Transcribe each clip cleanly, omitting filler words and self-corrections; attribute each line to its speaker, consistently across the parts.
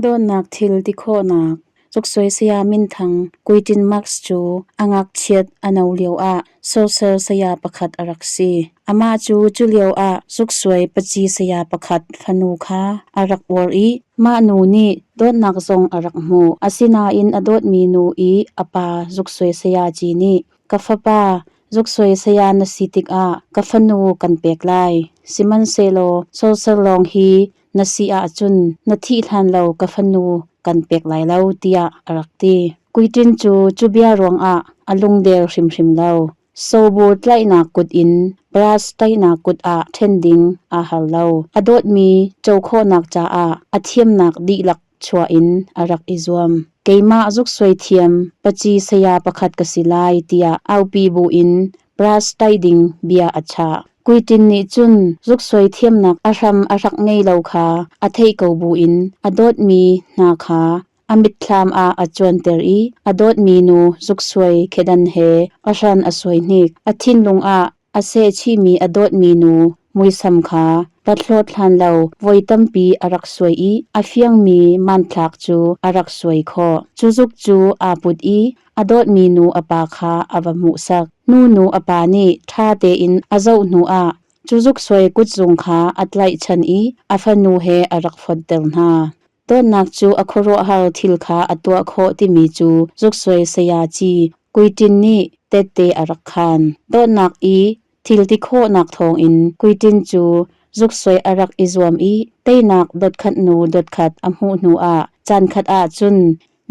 Speaker 1: Dawtnak thil ti khawhnak Zuksuai saya minthang Quentin Marx cu a ngakchiat a no lioah soser saya pakhat a rak si. Amah cu culio ah zuksuai paci saya pakhat fanu kha a rak uar i mah nu nih dawtnak zong a rak hmuh. Asinain a dawtmi nu i a pa zuksuai sayaci nih ka fapa zuksuai saya na si tikah ka fanu kan pek lai. Sihmanhsehlaw soser lawng hi na si ahcun na thih hlan lo ka fanu kan pek lai lo tiah a rak ti. Kuiṭin cu cu bia ruangah a lungdel hrimhrim lo. Sobu tlaihnak kut in brush tlaihnak kut ah ṭhen ding aa har lo. A dawtmi co khawhnak caah a thiamnak dihlak chuah in a rak i zuam. Keimah zuksuai thiam paci saya pakhat ka si lai tiah aupi buin brush tlaih ding bia a chah. Kuiṭin nih cun zuksuai thiamnak a hram a rak ngei lo kha a theih ko buin a dawtmi hna kha a mitthlam ah a cuanter i a dawtmi nu zuksuai khedan he a hran a suai hnik. A thinlung ah a sehchihmi a dawtmi nu muisam kha rat-hlawt hlan lo voi tampi a rak suai i a fiangmi hmanthlak cu a rak suai khawh. Cu zuk cu aa put i a dawtmi nu a pa kha a va hmuhsak. Nu nu a pa nih ṭha tein a zoh hnuah cu zuksuai kutzung kha a tlaihchan i a fanu he a rak fonhter hna. Dawtnak cu a khuaruahhar thil kha a tuah khawh timi cu zuksuai sayaci Kuiṭin nih tette a rak khaan. Dawtnak i thil ti khawhnak thawngin Kuiṭin cu zuksuai a rak i zuam i teinak dotkhat hnu dotkhat a hmuh hnuah caankhat ah cun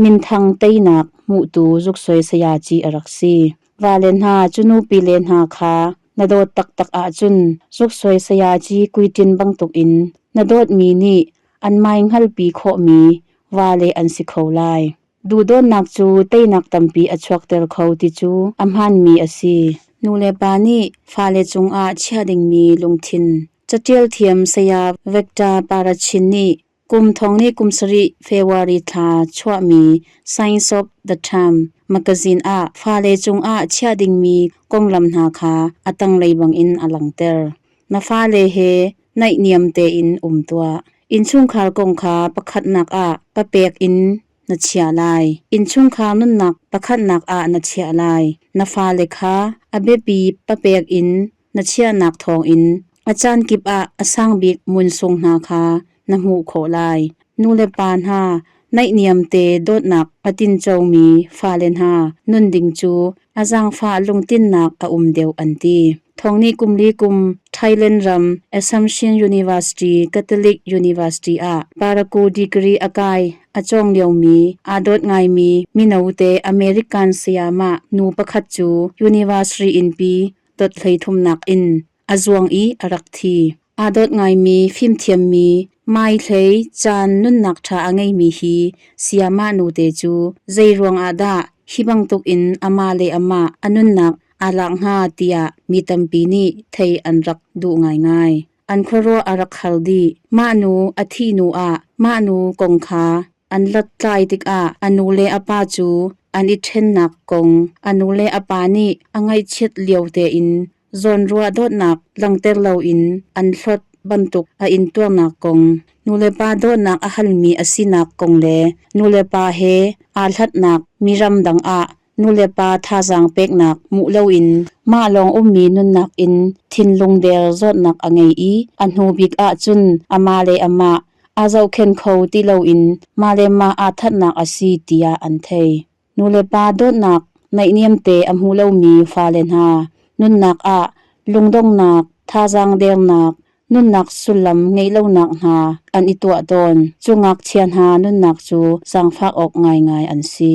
Speaker 1: minthang teinak hmuhtu zuksuai sayaci a rak si. Vale hna cu nupile hna kha na dawt taktak ahcun zuksuai sayaci Kuiṭin bantukin na dawtmi nih an mai hngalpi khawhmi vale an si kho lai. Duhdawtnak cu teinak tampi a chuakter kho ti cu a hmaanmi a si. Nulepa nih fale cungah chiah dingmi lungthin. Caṭial thiam saya Victor Parachin nih kum thong nih kum sarih February thla chuahmi Science of the Time magazine ah fale cungah chiah dingmi konglam hna kha a tanglei bangin a langhter. Na fale he naihniam tein um tuah. Innchungkhar kong kha pakhatnak ah papek in na chiah lai. Innchungkhar nunnak pakhatnak ah na chiah lai. Na fale kha a biapi papek in na chiahnak thawngin a caan kip ah a sang bik munsung hna kha na hmuh khawh lai. Nulepa hna naihniam te dawtnak a tincomi fale hna nun ding cu a zaangfah lungtinnak a um deuh an ti. Thongni kum li kum Thailand ram Assumption University Catholic University ah paraku degree a kai a cawng liomi aa dawt ngaimi mino te American sayamah nu pakhat cu university innpi dot hleithumnak in a zuang i a rak thi. Aa dawt ngaimi fimthiammi maithlei caan nunnak ṭha a ngeimi hi sayamah nute cu zei ruangah dah hi bantuk in amah le amah a nunnak aa lak hnga tiah mi tampi nih thei an rak duh ngaingai. An khuaruah a rak har dih. Mah nu a thih hnu ah mah nu kong kha an hlathlai tikah a nu le a pa cu an i ṭhennak kong a nu le a pa nih a ngaihchiat lio tein zawnruah dawtnak langhter loin an hlawt bantuk a intuarnak kong, nulepa dawtnak a halmi a sinak kong le nulepa he aa hlatnak mi ramdang ah nulepa thazaang peknak hmuh loin mah lawng ummi nunnak in thinlung der zawtnak a ngei i a hnu bik ahcun amah le amah aa zohkhenh kho ti loin mah le mah aa thatnak a si tiah an thei. Nulepa dawtnak naihniam te a hmu lomi fale hna nunnak ah lungdonghnak, thazaang dernak, nunnak sullam ngeih lonak hna an i tuah tawn. Cu ngakchia hna nunnak cu zaangfak awk ngaingai an si.